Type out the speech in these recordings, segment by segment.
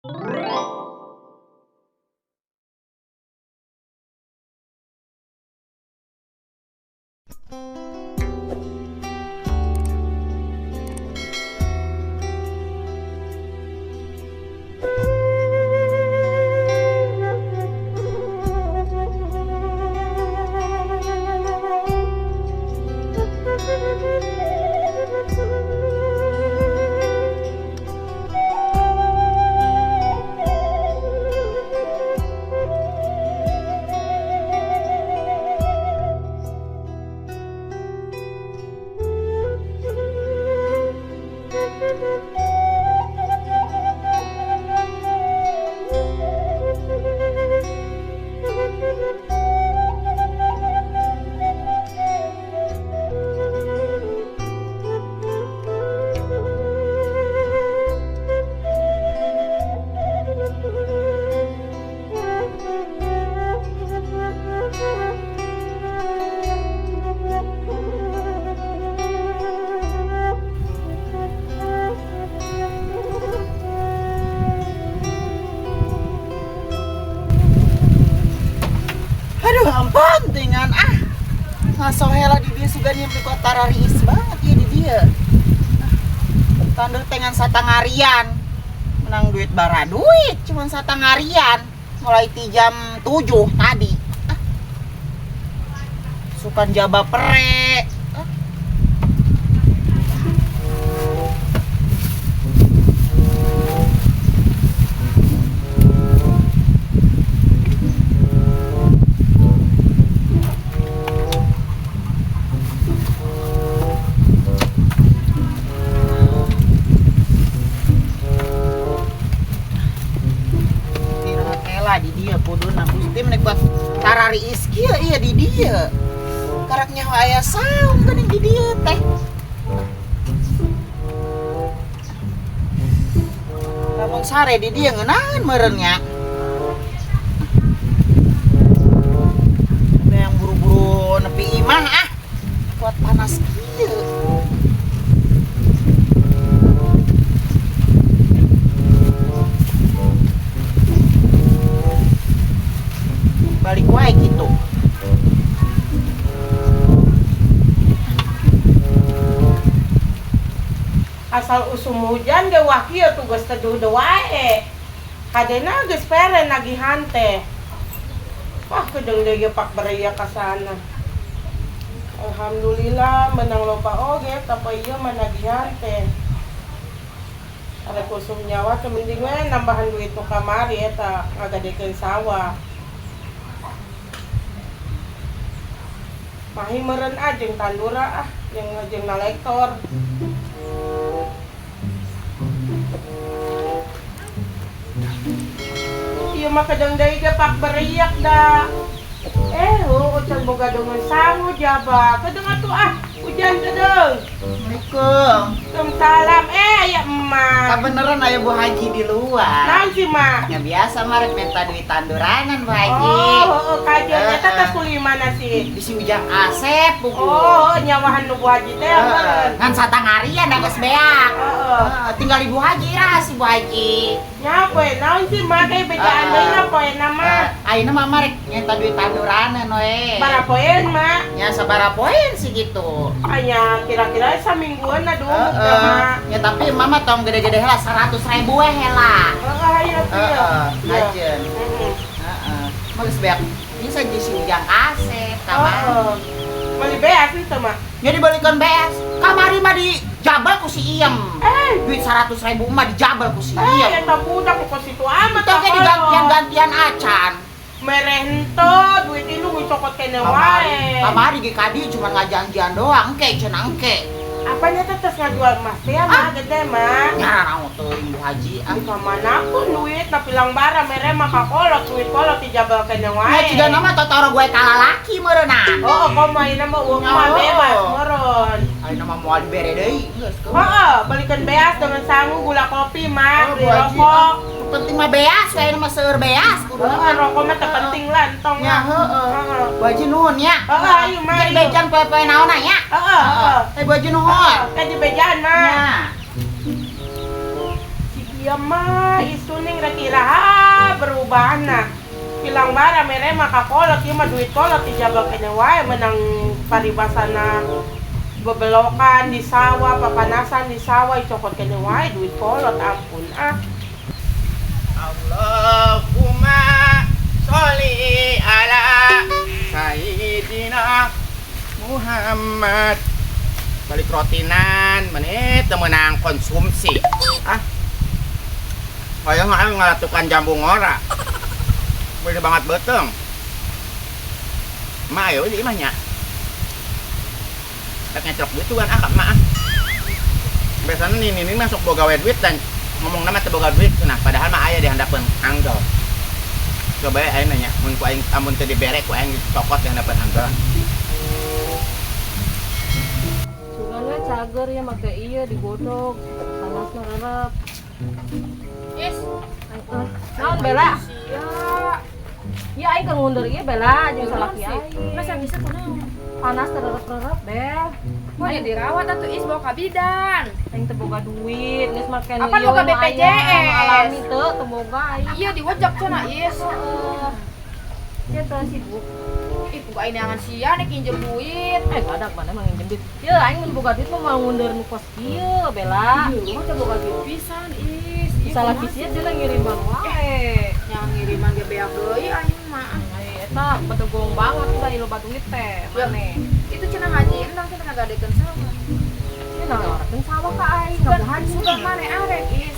Aduh, ampun tingan ah. Ngasohela di dia sugan yang kuat tarariis banget ya di dia. Tandur tengan satangarian. Menang duit bara duit cuman satangarian. Mulai ti jam 7 tadi. Ah. Sukan jaba pere. Ah. Di dia kuduna Gusti menik buat tarariis kieu ieu di dia. Karak nyaho aya saung geuning di dia teh. Lamun sare di dia ngeunaheun meureun nya. Ada yang buru-buru nepi imah ah. Kuat panas kieu. Balik wae gitu. Asal usum hujan ge wah kieu tugas teduh deui wae. Hadena geus pere nagihan teh. Wah kedeung deui ge pak beria ka sana. Alhamdulillah menang loba oge tapi ieu mah nagihan teh. Arek usum nyawa teh mending we nambahan duit nu kamari eta ngagadekeun sawah. Mahi meureun ah jeung tandura ah jeung jeung nalektor. Ieu mah kadang deui ge pak beriak da. Heuh can boga deungeun sangu jaba. Kedeung atuh ah hujan kedeung. Assalamualaikum. Waalaikumsalam. Aya emak. Kabeneran aya Bu Haji di luar. Naon sih, Mak? Ya biasa mah rek minta duit tanduranan Bu Haji. Oh, heeh kajeun eta teh kuli mana sih? Di si Ujang Asep Bu. Oh, nyawahan nu Bu Haji teh meureun. Ngan satangarian da geus beak. Heeh. Tinggal Ibu Haji iraha si Bu Haji. Nya poe naon sih Mak teh bejaan deui na poena mah. Ayeuna mah mah rek minta duit tanduranan we. Sabaraha poeun, Mak? Nya sabaraha poeun sih gitu. Anya kira-kira samingguan aduh mah. Ya tapi mama tong gede-gede heula 100.000 we heula. Heeh hayu atuh. Heeh, ajeun. Heeh. Mah geus beak. Bisa di si Ujang Asep kamari. Heeh. Meuli beas henteu, Mak? Nya dibalikeun beas. Kamari mah dijabal ku si Iem. Duit 100.000 mah dijabal ku si Iem. Eta budak ku situ amat. Teu ge digantian-gantian acan. Mere henteu duit indung dicokot kene wae. Kamari ge ka dieu cuma ngajanjian doang engke cenah engke. Apanya teh tes ngajual emas teh mah gede mah. Nyarang teuing Bu Haji ah. Di mana pun duit tapi lang bara mere mah ka kolot duit kolot dijabal kene wae. Nya ciga nama totoro gue kalalaki meureunna. Oh, komo ayeuna mah uang mah bebas meureun. Ayeuna mah moal dibere deui geus. Heeh, balikeun beas dengan sangu gula kopi mah, beli rokok. Penting mah beas, we mah seueur beas kudu. Heeh, rokok mah teu penting lah entong nya heeh. Bu Haji nuhun nya. Heeh, ayo mah. Jadi bejan poe-poe naonna nya. Heeh, heeh. Eh Bu Haji nuhun. Kan di bejaan mah. Nya. Si Ya mah isuning rek iraha berubahna. Bilang bara mere mah ka kolot ieu mah duit kolot dijaga keneh wae menang paribasana bebelokan di sawah, papanasan di sawah cokot keneh wae duit kolot, ampun ah. Allahumma sholli ala Sayyidina Muhammad. Balik rotinan, menit menang konsumsi. Ah. Kaya nggak ngalatukan jambu ngora. Boleh banget beteng. Ma ayo di imahnya. Rek ngecrok duit tuh kan ah ka emak ah. Biasanya nih ini masuk boga we duit dan ngomong nama teu boga duit, nah padahal mah aya di handapeun anggel. Coba ya aing nanya, mun ku aing amun teu dibere ku aing dicokot di handapeun anggel. Sugana cager ya make ieu digodog. Panasna rerep. Is, Naon, Bella? Sia. Ya aing keur ngundur ieu, Bella, jeung salaki aing. Masa bisa kunaon? Panas tererep-rerep, Bel. Mau ya dirawat atuh Is bawa ka bidan. Aing teu boga duit, geus make nu Apa ieu boga nu aya, BPJS? nu alami teu, teu boga aing. Iya diwejek cenah Is. Heeh. Sia teu sibuk. Ih, buka aing neangan sia nek injem duit. Eh, badak mana emang nginjem duit. Ya aing mun boga duit mah mau ngundur nu kos kieu, Bella. Iya, mah teu boga duit pisan Is. Ih, Salah kumaha sia cenah ngiriman wae. Yang ngiriman ge beak deui aing mah. Ai eta bedegong banget udah loba duit teh. Ya. Maneh. Itu cenah haji endang cenah ngagadekeun sawah. Sia nawarkeun sawah ka aing, Sugan ngabuhan. Sugan maneh arek Is.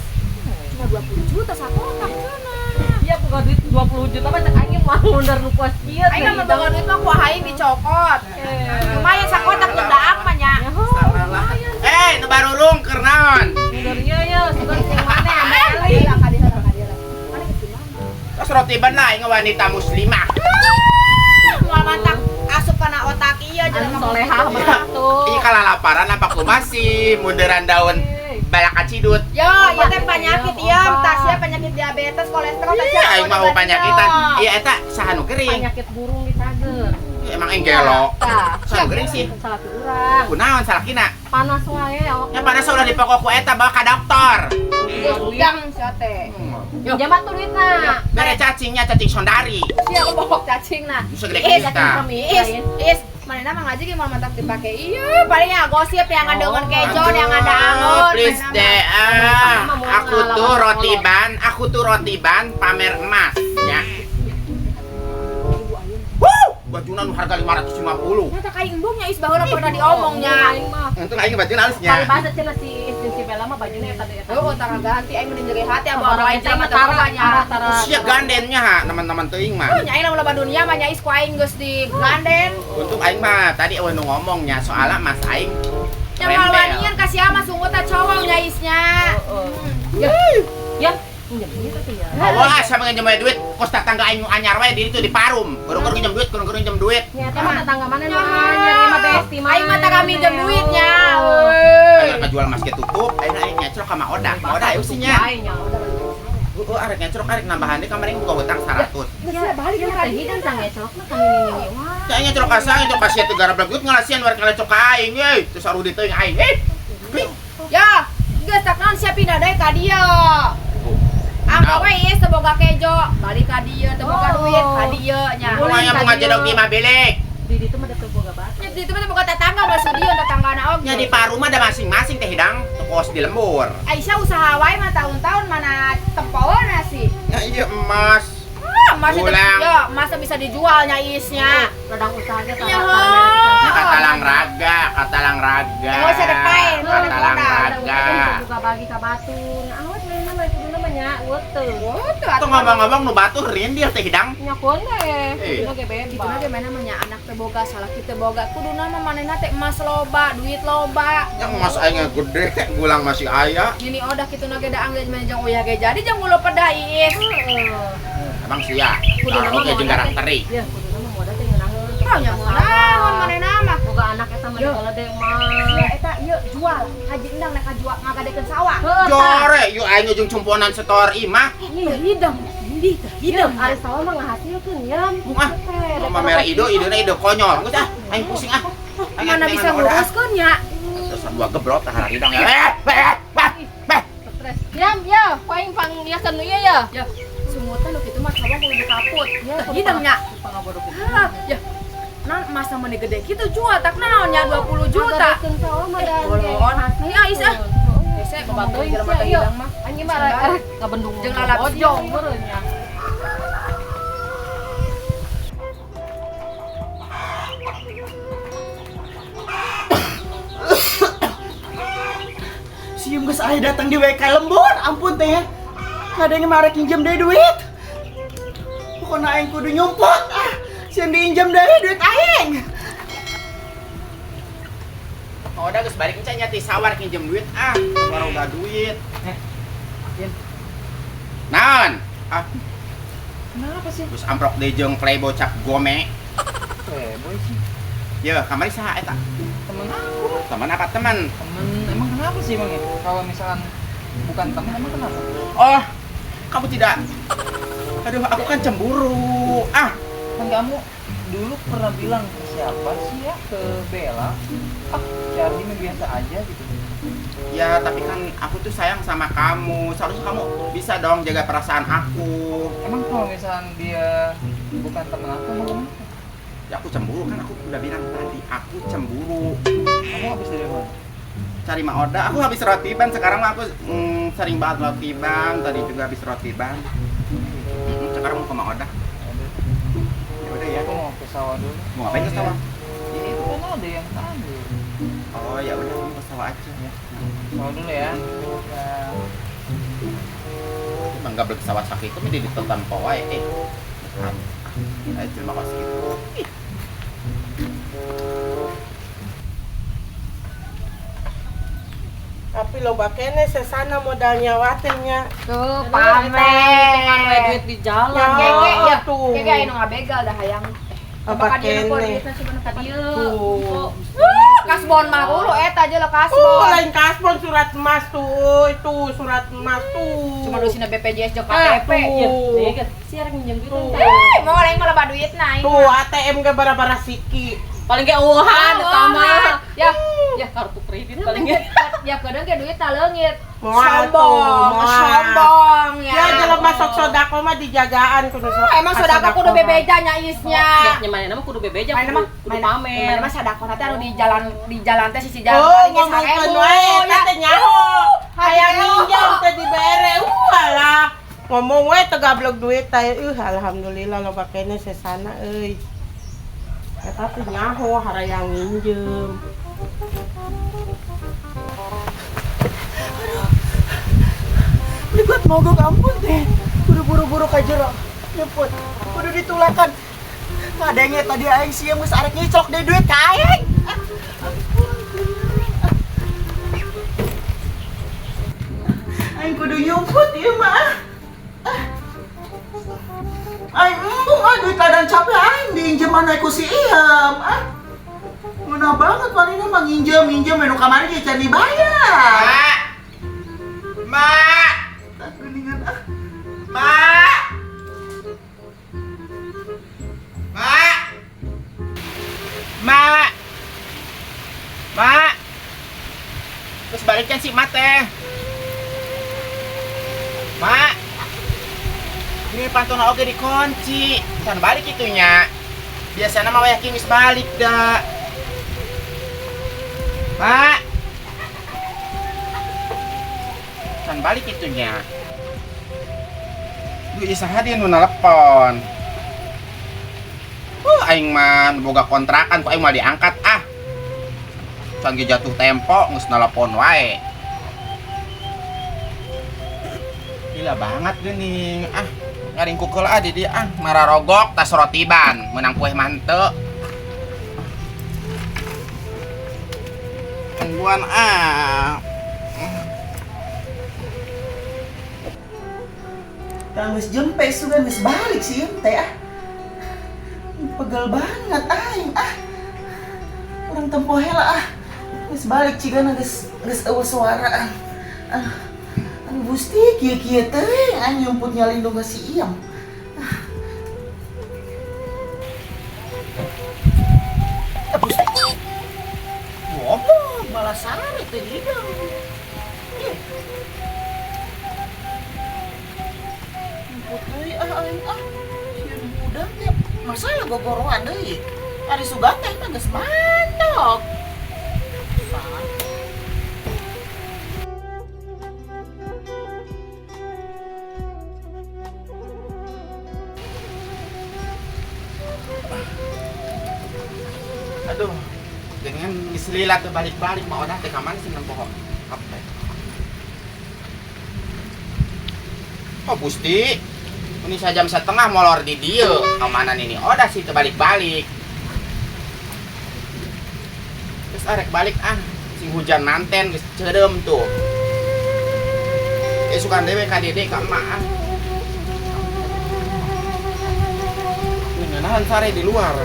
Cuma 20 juta sakotak cenah. Iya boga duit 20 juta mah cek aing mau ngundur nu kos kieu. Aing mah boga duit mah ku aing dicokot. Eh. Lumayan sakotak jeung daang mah nya. Ya heuh, lumayan. Eh, nu barurung keur naon? Ngundur ieu ya, sugan jeung maneh ame eli. Ka dieu ka dieu. Maneh geus di mana? Terus rotiban lah aing wanita muslimah. Moal mantak asup kana otak ieu Anu jelema. solehah mah tuh. Iya kalalaparan apa masih munduran daun balaka cidut. Yo, ieu teh penyakit ieu, tas sia penyakit diabetes, kolesterol, tas Iya, aing mah penyakitan. Iya eta saha nu gering? Penyakit burung di cager. Iya, emang aing gelo. Tah. Saha nu gering sih? Salah urang. Kunaon salakina? Panas wae awak. Ya panas ulah dipokok ku eta bawa ka dokter. Udang sia teh. Jaman tuh duitna. Bere cacingnya cacing sondari. Sia bobok cacing nah. Nu segede Is, kita. Is, is, manehna mah ngaji ge moal mantak dipake. Iya, paling ya gosip yang ada dengan kejo, yang ada angon. Please deh, ah. Aku tuh roti ban, aku tuh roti ban pamer emas, ya. Wuh, bajuna nu harga 550. Nyata kayak embungnya Is baheula pernah diomongnya. Aing mah. Untung aing bajuna halusnya. Paribasa cenah si Is si Bella mah bajunya eta eta. Oh, tara ganti aing mending nyeri hati aba Barang aing eta mah mah tara nya. tara. Usia gandennya ha, teman-teman teuing mah. Oh, nya aing lamun loba dunia mah nya Is ku aing geus di ganden. Untung aing mah tadi eueuh nu ngomongnya soalnya mas aing Nya moal wanian ka sia mah sungut ta cowok nya Isnya. Ya. Ya, minjem duit atuh ya. Wah, sama nginjem we duit, kos tetangga aing nu anyar we di itu di parum. Guru-guru nginjem duit, guru-guru nginjem duit. Nya eta mah tetangga mana nu anyar ieu mah besti mah. Aing mah tara minjem duitnya. Aing rek jual mas ge tutup, aing aing ngecrok sama Oda. Oda ayo sih nya. Aing nya udah balik. Heeh, arek ngecrok arek nambahan deui kamari buka hutang 100. Ya, balik ya teh hidang sang ngecrokna ka nini. Wah. Aing ngecrok ka saha, ngecrok ka sia teu garablag duit ngalasian warek ngalecok ka aing euy. Terus arudi teuing aing. Eh. Ya, geus tak naon sia pindah deui ka dieu. Angga we Is teu boga kejo, balik ka dieu teu boga duit ka dieu nya. Lumayan bunga jedog di imah bilik. Di ditu mah teu boga batu. Nya di ditu mah teu boga tetangga mah studio tetanggana oge. Nya di parum mah ada masing-masing teh hidang, kos di lembur. Aisyah usaha wae mah tahun-tahun mana tempoona sih. Ya iya emas. Ah, emas itu Ulang. ya, emas teh bisa dijual nya Isnya. Ladang usahanya Ya, Ya katalang raga, katalang raga. Oh, saya depain. Katalang raga. Buka bagi ka batur. Awet memang mah kuduna mah nya teu. Oh, tuh Atau ngomong-ngomong nu batur rindil teh hidang. Nya keun deh. Eh. Kuduna ge bebas. Gitu na gimana mah nya anak teu boga salah kita boga. Kuduna mah manehna teh emas loba, duit loba. Ya emas aing gede, gulang masih aya. Gini odah kitu na ge daang ge mah jeung uyah ge jadi jeung ulo pedah Iis. Heeh. Emang sia. Kuduna mah Oke jeung garang teri. Ya, kuduna mah modal teh ngeunaheun. Tah nya ngeunaheun manehna mah. Boga anak eta mah Yo. digaledek mah. Sia eta ieu jual Haji Endang nek kajual ngagadekeun sawah. Heuh, tah. Jore, yuk aing jeung cumponan setor imah. Teu hidem, di teu hidem. Ari sawah mah ngahasilkeun yam. Bung ah. Mama mere ide, idena ide konyol. Geus ah, aing pusing ah. Aing Mana bisa nguruskeun nguruskeun nya? Terus dua gebrot tah hidang ya. Eh, eh, eh, eh. Stres. Ya, ya, ku aing pang ya kan ieu ya. Ya, sungutan nu kitu mah cowok kudu kaput. Ya, Tah hidung nya. Pangabodoh kitu. Hah, ya. Naon emas sama gede kitu jual tak naon nya 20 juta. Kagadekeun sawa mah da. Bolon. Ya, is ah. Hese Ngomong babatuh deui jelema sia, teh ieu. hidang mah. Anjing mah rek ngabendung. Jeung lalap bojong sia. meureun nya. Sieun geus aya datang di WK lembur, ampun teh ya. Ngadenge mah arek nginjem deui duit. Pokona aing kudu nyumput ah. Sieun diinjem deui duit aing. Oh, udah geus balik encan nya ti sawar nginjem duit ah. Baroga duit. Eh, Yen. Naon? Ah, Kenapa sih? geus amprok deui jeung playboy cap gome. Playboy sih. Ye, kamari saha eta? Temen aku. Temen apa temen? Temen, emang kenapa sih emang ya? Kalau misalkan bukan temen, emang kenapa? Oh, kamu tidak. Aduh, aku kan cemburu. Ah, Kan kamu dulu pernah bilang ke siapa sih ya? Ke Bella. Ah, Charlie mah biasa aja gitu. Ya tapi kan aku tuh sayang sama kamu. Seharusnya kamu bisa dong jaga perasaan aku. Emang kalau misalkan dia bukan temen aku, emang kenapa? Ya aku cemburu kan aku udah bilang tadi, aku cemburu. Kamu habis dari mana? Cari Mak Oda, aku habis roti ban. Sekarang mah aku sering banget roti ban. Tadi juga habis roti ban. Sekarang mau ke Mak Oda. Ada. Ya udah ya. Aku mau ke sawah dulu. Mau ngapain ke sawah? Ya itu kan ada yang tadi. Oh ya udah, kamu ke sawah aja. Ya. Sawah dulu ya. Ya. Emang nggak beli sawah sakit itu di ditonton wae eh. Ayo terima kasih gitu. Ih. Tapi loba kene sesana modal nyawa teh nya. Tuh, Hitungan we pamer. duit di jalan. Ya. Keke ya, Tuh. keke aya nu ngabegal dah hayang. Apa Apakah dia kene? duitna coba nu ka dieu. Tuh. Kasbon mah hulu eta aja lah kasbon. Lain kasbon surat emas tuh, itu surat emas tuh. Cuma dosina BPJS jeung Ah, KTP. tuh. Ya, iya, si arek minjem duit Tuh. teh. Eh, mau lain malah loba duitna aing. Tuh ATM ge bara-bara siki. Paling ge eueuhan eta mah. Ya, Ya kartu kredit paling ge. ya kadang ge duit ta leungit. Moal tuh, Sombong, moal. sombong ya. Ya jelema sok sodako mah dijagaan kudu sok. Emang sodako kudu bebeja nya isnya. Ya manehna mah kudu bebeja, Mana kudu mah kudu pamer. Mana mah sadako teh anu di jalan teh sisi jalan Oh, paling ge ngomongkeun 1000, wae eta ya. teh nyaho. Hayang minjam teh dibere. Alah. Ngomong we teu gablek duit teh. Alhamdulillah loba kene sesana euy. Eta teh nyaho harayang minjem. Ini buat mogok ampun teh. Kudu buru-buru ka jero. Nyemput. Kudu ditulakan. Ngadenge tadi aing sieun geus arek ngicok deui duit ka aing. Ah, ampun, ah. Aing kudu nyumput ieu mah. Ah. Aing embung ah duit ladang capek aing diinjeman we ku si Iem. Ah. Ngeunah banget palingnya mah nginjem, nginjem nu kamari ge can dibayar. Mak. Mak. Tak geuningan ah. Mak. Mak. Mak. Mak. Terus balikkan si Mak teh. Mak. Ini pantona oge dikunci. Can balik itunya. Biasanya mah yakin geus balik dah. Mak. Can balik itunya. Duh, ieu saha dia nu nelepon? Aing mah nu boga kontrakan ku aing mah diangkat ah. Can ge jatuh tempo geus nelepon wae. Gila banget geuning. Ah, ngaringkuk heula ah di dieu ah, mararogok tas rotiban, meunang kue mante. Tungguan ah. Tang geus jempe sugan geus balik sih ieu teh ah. Pegel banget aing ah. Urang tempo heula ah. Geus balik cigana geus geus eueuh suara ah. Ah. Aduh Gusti kieu-kieu teh aing nyumput nyalindung ka si Iem. Ah. Ah, Gusti. Goblok malah sare teh hidung. Ih. Aing ah. Sieun budak teh masalah gogoroan deui. Ari sugan teh mah geus mantok. Aduh, jangan geus lila teu balik-balik mah odah teh ka mana sih nempo HP. Oh Gusti, ini sajam setengah molor di dieu. Ka mana nini odah sih teu balik-balik. Terus arek balik ah, sing hujan manten geus ceureum tuh. Sukan dewe ka dede ka emak ah. Ngenahan sare di luar.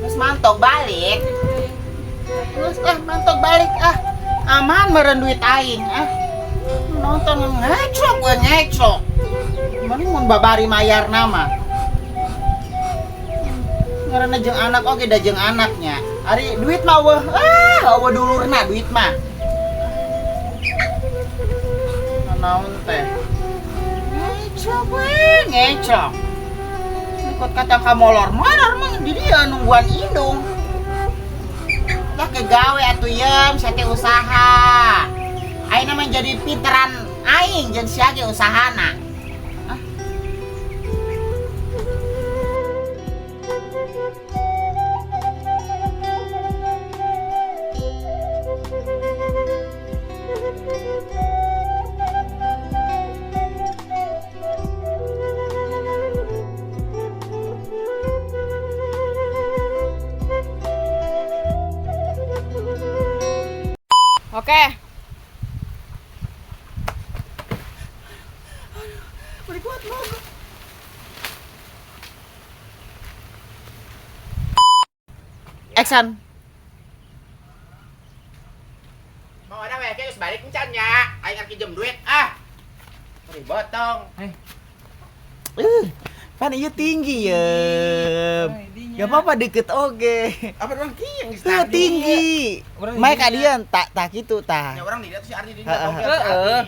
Terus mantok balik. Terus mantok balik ah. Aman meureun duit aing ah. Nonton ngeclok gue ngeclok. Mending mun babari mayar nama. Ngaranna jeung anak oge da jeung anaknya. Ari duit mah eueuh. Ah, eueuh dulurna duit mah. Naon teh? Ngeclok we, ngeclok. Ikut kata ka molor, molor mah di dia nungguan indung. Lah ke gawe atuh yeum, sia teh usaha. Ayeuna mah jadi pinteran aing jeung sia ge usahana. Ah. Oke. Aduh, kuat banget. Action. Mau ada we geus balik encan nya. Aing arek pinjem duit ah. Ribotong. Pan ieu tinggi ye. Gak apa-apa deket oge. Apa orang kieu geus Tuh tinggi. Mae ka dieu tak tak kitu tah. Ya orang di dieu si Ardi di dieu. Heeh.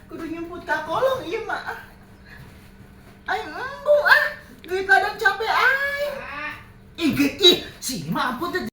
Kudu nyumput ka kolong ieu mah. Aing embung ah. Duit ladang capek aing. Ih, ih, si mah ampun teh